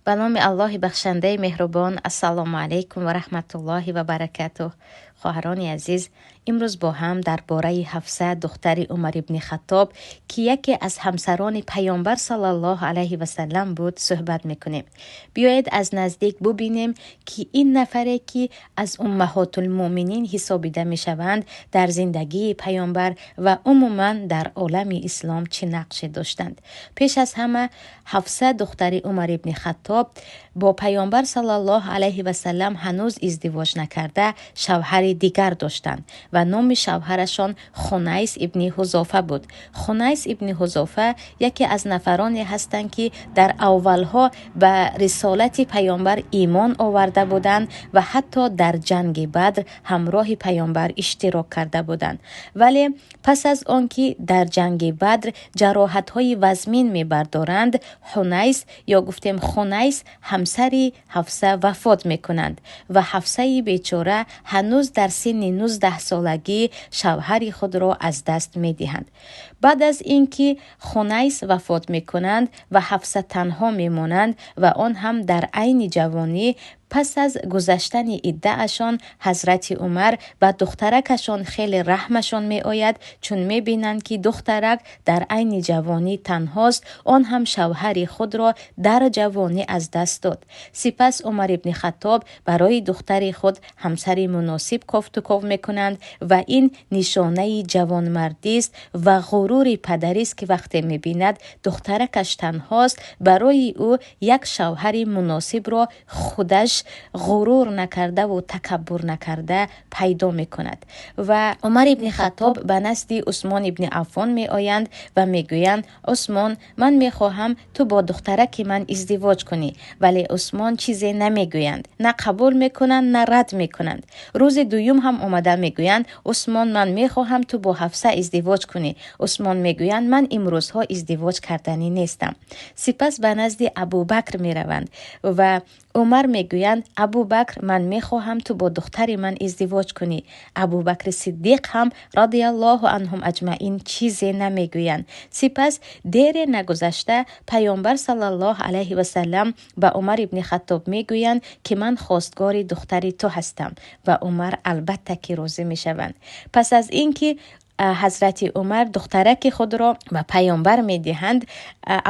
Ба номи Аллоҳи бахшандаи меҳрубон. Ассалому алайкум ва раҳматуллоҳи ва баракатуҳ. Хоҳарони азиз, имрӯз бо ҳам дар бораи Ҳафса, духтари Умар ибни Хаттоб, ки яке аз ҳамсарони Паёмбар саллаллоҳу алайҳи васаллам буд, суҳбат мекунем. Биёед, аз наздик бубинем, ки ин нафаре, ки аз уммаҳотулмуъминин ҳисобида мешаванд, дар зиндагии Паёмбар ва умуман дар олами ислом чӣ нақше доштанд. Пеш аз ҳама, Ҳафса, духтари Умар ибни Хаттоб, бо Паёмбар саллаллоҳу алайҳи васаллам ҳанӯз издивоҷ накарда шавҳари дигар доштанд ва номи шавҳарашон Хунайс ибни Ҳузофа буд. Хунайс ибни Ҳузофа яке аз нафароне ҳастанд, ки дар аввалҳо ба рисолати Паёмбар имон оварда буданд ва ҳатто дар ҷанги Бадр ҳамроҳи Паёмбар иштирок карда буданд. Вале пас аз он ки дар ҷанги Бадр ҷароҳатҳои вазмин мебардоранд, Ҳунайс ё гуфтем Хунайс, ҳамсари Ҳафса, вафот мекунанд ва Ҳафсаи бечора ҳанӯз дар синни 19-солагӣ шавҳари худро аз даст медиҳанд. Баъд аз ин ки Хунайс вафот мекунанд ва Ҳафса танҳо мемонанд ва он ҳам дар айни ҷавонӣ, пас аз гузаштани иддаашон, Ҳазрати Умар ба духтаракашон хеле раҳмашон меояд, чун мебинанд, ки духтарак дар айни ҷавонӣ танҳост, он ҳам шавҳари худро дар ҷавонӣ аз даст дод. Сипас Умар ибни Хаттоб барои духтари худ ҳамсари муносиб кофтуков мекунанд ва ин нишонаи ҷавонмардист ва ғурури падарист, ки вақте мебинад, духтаракаш танҳост, барои ӯ як шавҳари муносибро худаш ғурур накардаву такаббур накарда пайдо мекунад. Ва Умар ибни Хаттоб ба назди Усмон ибни Аффон меоянд ва мегӯянд: «Усмон, ман мехоҳам, ту бо духтараки ман издивоҷ кунӣ». Вале Усмон чизе намегӯянд, на қабул мекунанд, на рад мекунанд. Рӯзи дуюм ҳам омада мегӯянд: «Усмон, ман мехоҳам, ту бо Ҳафса издивоҷ кунӣ». Усмон мегӯянд: «Ман имрӯзҳо издивоҷ карданӣ нестам». Сипас ба назди Абубакр мераванд ва Умар мегӯянд: «Абубакр, ман мехоҳам, ту бо духтари ман издивоҷ кунӣ». Абубакри Сиддиқ ҳам, радиаллоҳу анҳум аҷмаин, чизе намегӯянд. Сипас дере нагузашта Паёмбар саллаллоҳу алайҳи васаллам ба Умар ибни Хаттоб мегӯянд, ки ман хостгори духтари ту ҳастам, ва Умар албатта ки розӣ мешаванд. Пас аз ин ки Ҳазрати Умар духтараки худро ба Паёмбар медиҳанд,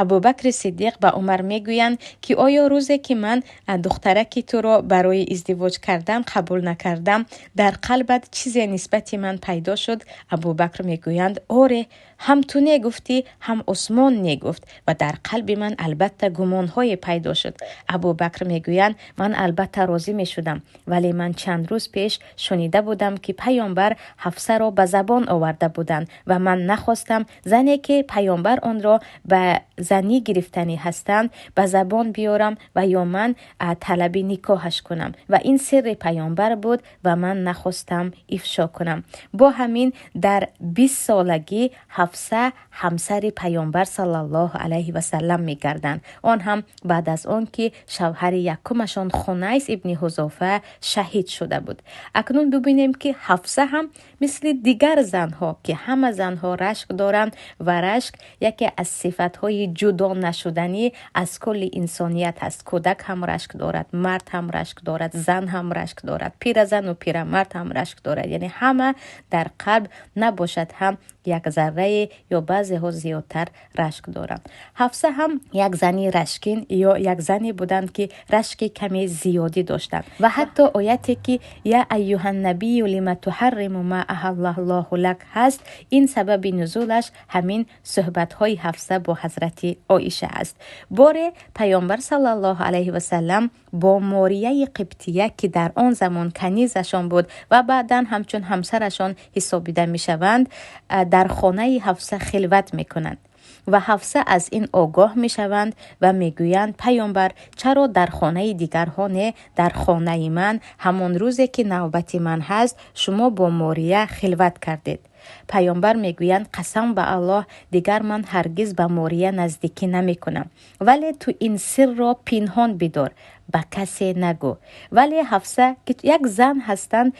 Абубакри Сиддиқ ба Умар мегӯянд, ки оё рӯзе ки ман духтараки туро барои издивоҷ кардан қабул накардам, дар қалбат чизе нисбати ман пайдо шуд? Абубакр мегӯянд: «Оре, ҳам ту не гуфтӣ, ҳам Усмон не гуфт ва дар қалби ман албатта гумонҳое пайдо шуд». Абубакр мегӯянд: «Ман албатта розӣ мешудам, вале ман чанд рӯз пеш шунида будам, ки Паёмбар Ҳафсаро ба забон оварда буданд ва ман нахостам зане, ки Паёмбар онро ба занӣ гирифтанӣ ҳастанд, ба забон биёрам ва ё ман талаби никоҳаш кунам ва ин сирри Паёмбар буд ва ман нахостам ифшо кунам». Бо ҳамин дар 20-солагӣ Ҳафса ҳамсари Паёмбар саллаллоҳу алайҳи васаллам мегарданд, он ҳам баъд аз он ки шавҳари якумашон Хунайс ибни Ҳузофа шаҳид шуда буд. Акнун бибинем, ки Ҳафса ҳам мисли дигар занҳо, ки ҳама занҳо рашк доранд ва рашк яке аз сифатҳои ҷудо нашуданӣ аз кулли инсоният ҳаст. Кӯдак ҳам рашк дорад, мард ҳам рашк дорад, зан ҳам рашк дорад, пиразану пирамард ҳам рашк дорад, яъне ҳама дар қалб набошад ҳам як заррае ё баъзеҳо зиёдтар рашк доранд. Ҳафса ҳам як зани рашкин ё як зане буданд, ки рашки каме зиёдӣ доштанд ва ҳатто ояте, ки «Я айюҳаннабию лима туҳарриму ма аҳаллаллоҳу лак» ҳаст, ин сабаби нузулаш ҳамин суҳбатҳои Ҳафса бо Ҳазрати Оиша аст. Боре Паёмбар саллаллоҳу алайҳи васаллам бо Морияи Қибтия, ки дар он замон канизашон буд ва баъдан ҳамчун ҳамсарашон ҳисобида мешаванд, дар хонаи Ҳафса хилват мекунанд ва Ҳафса аз ин огоҳ мешаванд ва мегӯянд: «Паёмбар, чаро дар хонаи дигарҳо не, дар хонаи ман, ҳамон рӯзе ки навбати ман ҳаст, шумо бо Мория хилват кардед?» Паёмбар мегӯянд: «Қасам ба Аллоҳ, дигар ман ҳаргиз ба Мория наздикӣ намекунам, вале ту ин сирро пинҳон бидор». Ба касе нагӯ. Вале Ҳафса, ки як зан ҳастанд,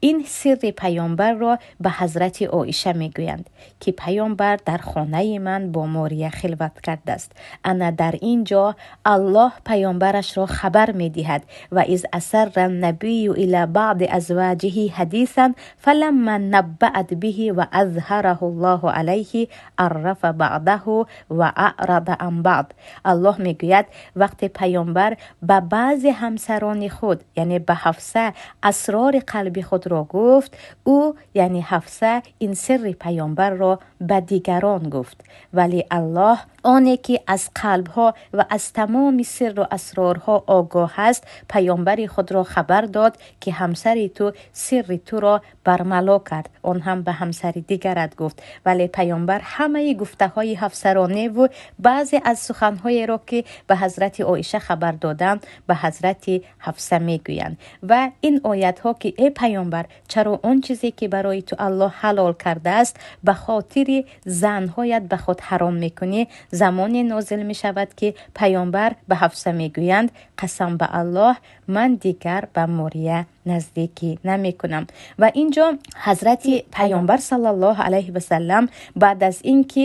ин сирри паёмбарро ба ҳазрати Оиша мегӯянд, ки паёмбар дар хонаи ман бо Мория хилват кардааст. Ана дар ин ҷо Аллоҳ паёмбарашро хабар медиҳад: ва из асарра набию ила баъди азваҷиҳи ҳадисан фаламма наббаат биҳи ва азҳараҳу ллоҳу алайҳи аррафа баъдаҳу ва аърада ан баъд. Аллоҳ мегӯяд, вақте паёмбар ба баъзе ҳамсарони худ, яъне ба Ҳафса, асрори қалби худро гуфт, ӯ, яъне Ҳафса, ин сирри паёмбарро ба дигарон гуфт. Вале Аллоҳ, оне ки аз қалбҳо ва аз тамоми сирру асрорҳо огоҳ аст, паёмбари худро хабар дод, ки ҳамсари ту сирри туро бармало кард, он ҳам ба ҳамсари дигарат гуфт. Вале паёмбар ҳамаи гуфтаҳои Ҳафсаро неву баъзе аз суханҳоеро, ки ба ҳазрати Оиша хабар доданд, ба ҳазрати Ҳафса мегӯянд. Ва ин оятҳо, ки эй паёмбар, чаро он чизе ки барои ту Аллоҳ ҳалол кардааст, ба хотири занҳоят ба худ ҳаром мекунӣ, замоне нозил мешавад, ки паёмбар ба Ҳафса мегӯянд: қасам ба Аллоҳ, ман дигар ба Мория наздикӣ намекунам. Ва ин ҷо ҳазрати паёмбар саллаллоҳу алайҳи васаллам баъд аз ин ки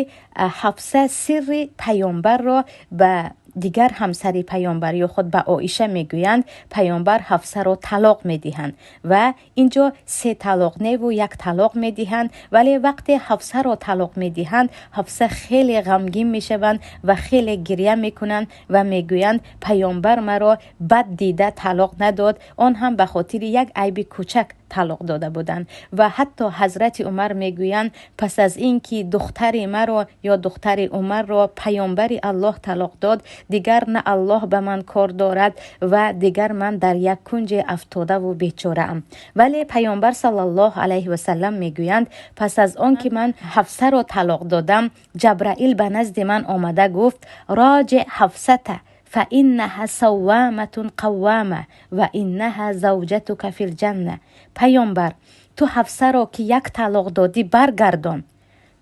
Ҳафса сирри паёмбарро ба дигар ҳамсари паёмбар ё худ ба Оиша мегӯянд, паёмбар Ҳафсаро талоқ медиҳанд. Ва ин ҷо се талоқ неву як талоқ медиҳанд. Вале вақте Ҳафсаро талоқ медиҳанд, Ҳафса хеле ғамгин мешаванд ва хеле гиря мекунанд ва мегӯянд: паёмбар маро бад дида талоқ надод, он ҳам ба хотири як айби кӯчак талоқ дода буданд. Ва ҳатто ҳазрати Умар мегӯянд: пас аз ин ки духтари маро ё духтари Умарро паёмбари Аллоҳ талоқ дод, дигар на Аллоҳ ба ман кор дорад ва дигар ман дар як кунҷе афтодаву бечораам. Вале паёмбар саллаллоҳу алайҳи васаллам мегӯянд: пас аз он ки ман Ҳафсаро талоқ додам, Ҷабраил ба назди ман омада гуфт: роҷи ҳафсата фаиннаҳа савваматун қаввама ва иннаҳа завҷатука фил ҷанна. Паёмбар, ту Ҳафсаро, ки як талоқ додӣ, баргардон,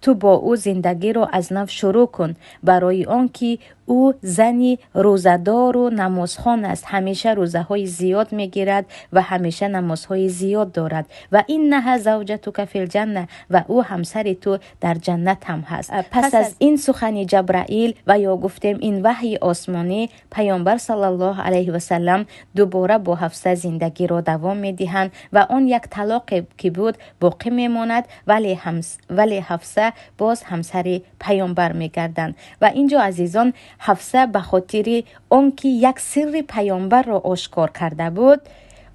ту бо ӯ зиндагиро аз нав шурӯъ кун, барои он ки ӯ зани рӯзадору намозхон аст, ҳамеша рӯзаҳои зиёд мегирад ва ҳамеша намозҳои зиёд дорад. Ва иннаҳа завҷатука филҷанна, ва ӯ ҳамсари ту дар ҷаннат ҳам ҳаст. Пас аз ин сухани Ҷабраил ва ё гуфтем ин ваҳйи осмонӣ, паёмбар саллаллоҳу алайҳи васаллам дубора бо Ҳафса зиндагиро давом медиҳанд ва он як талоқе ки буд боқӣ мемонад, вале Ҳафса боз ҳамсари паёмбар мегарданд. Ва ин ҷо, азизон, Ҳафса ба хотири он ки як сирри паёмбарро ошкор карда буд,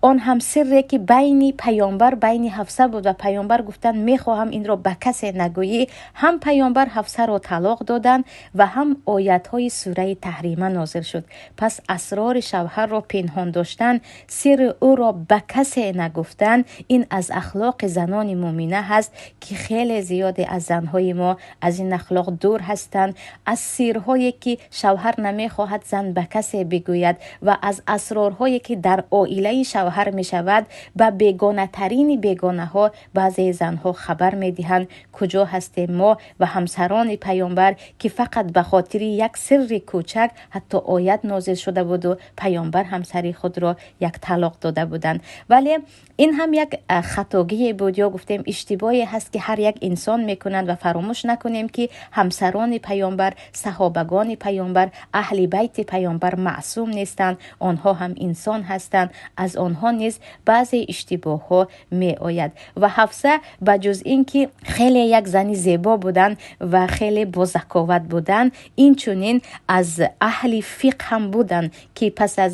он ҳам сирре ки байни паёмбар, байни Ҳафса буд ва паёмбар гуфтанд: мехоҳам инро ба касе нагӯӣ, ҳам паёмбар Ҳафсаро талоқ доданд ва ҳам оятҳои сураи Таҳрима нозил шуд. Пас асрори шавҳарро пинҳон доштан, сирри ӯро ба касе нагуфтан, ин аз ахлоқи занони муъмина ҳаст, ки хеле зиёде аз занҳои мо аз ин ахлоқ дур ҳастанд. Аз сирҳое ки шавҳар намехоҳад зан ба касе бигӯяд ва аз асрорҳое ки дар оилаи шавҳар мешавад, ба бегонатарини бегонаҳо баъзеи занҳо хабар медиҳанд. Куҷо ҳастем мо ва ҳамсарони паёмбар, ки фақат ба хотири як сирри кӯчак ҳатто оят нозил шуда буду паёмбар ҳамсари худро як талоқ дода буданд? Вале ин ҳам як хатогие буд ё гуфтем иштибоҳе ҳаст, ки ҳар як инсон мекунад. Ва фаромӯш накунем, ки ҳамсарони паёмбар, саҳобагони паёмбар, аҳли байти паёмбар маъсум нестанд, онҳо ҳам инсон ҳастанд, аз онҳо низ баъзе иштибоҳҳо меояд. Ва Ҳафса ба ҷуз ин ки хеле як зани зебо буданд ва хеле бозаковат буданд, инчунин аз аҳли фиқҳ ҳам буданд, ки пас аз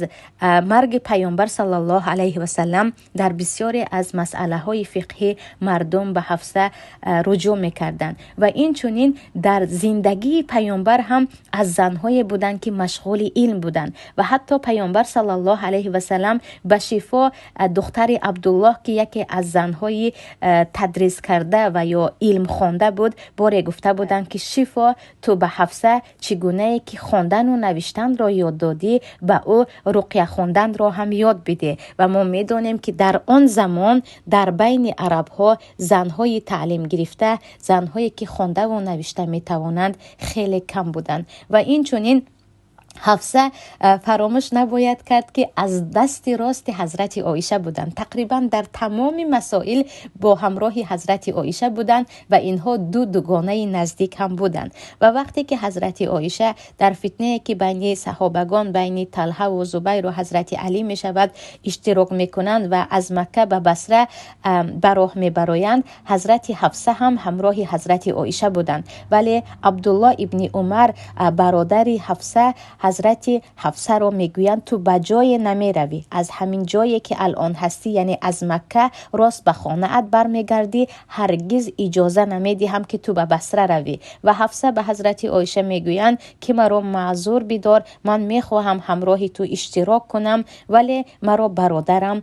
марги паёмбар саллаллоҳу алайҳи васаллам дар бисёре аз масъалаҳои фиқҳӣ мардум ба Ҳафса руҷӯъ мекарданд. Ва инчунин дар зиндагии паёмбар ҳам аз занҳое буданд, ки машғули илм буданд. Ва ҳатто паёмбар саллаллоҳу алайҳи васаллам ба Шифо, духтари Абдуллоҳ, ки яке аз занҳои тадрис карда ва ё илм хонда буд, боре гуфта буданд, ки Шифо, ту ба Ҳафса чӣ гунае ки хондану навиштанро ёд додӣ, ба ӯ руқя хонданро ҳам ёд бидеҳ. Ва мо медонем, ки дар он замон дар байни арабҳо занҳои таълим гирифта, занҳое ки хондаву навишта метавонанд, хеле кам буданд. Ва инчунин Ҳафса, фаромӯш набояд кард, ки аз дасти рости ҳазрати Оиша буданд. Тақрибан дар тамоми масоил бо ҳамроҳи ҳазрати Оиша буданд ва инҳо ду дугонаи наздик ҳам буданд. Ва вақте ки ҳазрати Оиша дар фитнае, ки байни саҳобагон, байни Талҳаву Зубайру ҳазрати Алӣ мешавад, иштирок мекунанд ва аз Макка ба Басра ба роҳ мебароянд, ҳазрати Ҳафса ҳам ҳамроҳи ҳазрати Оиша буданд. Вале Абдулло ибни Умар, бародари Ҳафса, ҳазрати Ҳафсаро мегӯянд: ту ба ҷое намеравӣ, аз ҳамин ҷое ки алон ҳастӣ, яъне аз Макка рост ба хонаат бармегардӣ, ҳаргиз иҷоза намедиҳам, ки ту ба Басра равӣ. Ва Ҳафса ба ҳазрати Оиша мегӯянд, ки маро маъзур бидор, ман мехоҳам ҳамроҳи ту иштирок кунам, вале маро бародарам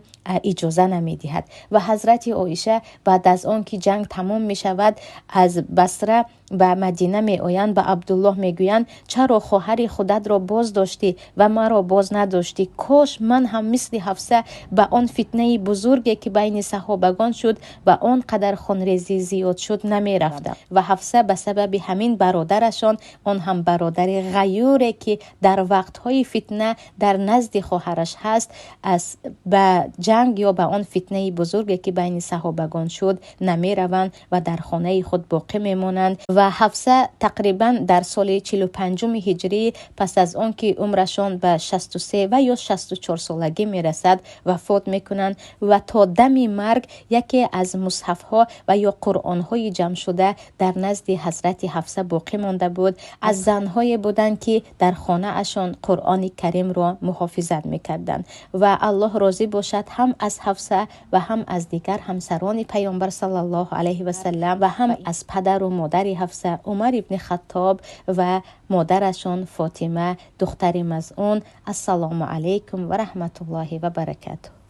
иҷоза намедиҳад. Ва ҳазрати Оиша баъд аз он ки ҷанг тамом мешавад, аз Басра ба Мадина меоянд, ба Абдуллоҳ мегӯянд: чаро хоҳари худатро боз доштӣ ва маро боз надоштӣ? Кош ман ҳам мисли Ҳафса ба он фитнаи бузурге, ки байни саҳобагон шуд ва он қадар хунрезӣ зиёд шуд, намерафтам. Ва Ҳафса ба сабаби ҳамин бародарашон, он ҳам бародари ғаюре, ки дар вақтҳои фитна дар назди хоҳараш ҳаст, аз ба ҷанг ё ба он фитнаи бузурге, ки байни саҳобагон шуд, намераванд ва дар хонаи худ боқӣ мемонанд. Ва Ҳафса тақрибан дар соли 45-уми ҳиҷрӣ, пас аз он ки умрашон ба 63 ва ё 64 солагӣ мерасад, вафот мекунанд. Ва то дами марг яке аз мусҳафҳо ва ё қуръонҳои ҷамъшуда дар назди ҳазрати Ҳафса боқӣ монда буд. Аз занҳое буданд, ки дар хонаашон Қуръони Каримро муҳофизат мекарданд. Ва Аллоҳ розӣ бошад ҳам аз Ҳафса ва ҳам аз дигар ҳамсарони Паёмбар саллаллоҳу алайҳи васаллам ва ҳам аз падару модари Ҳафса, Умар ибни Хаттоб, ва модарашон Фотима духтари Мазъун. Ассалому алайкум ва раҳматуллоҳи ва баракатуҳ.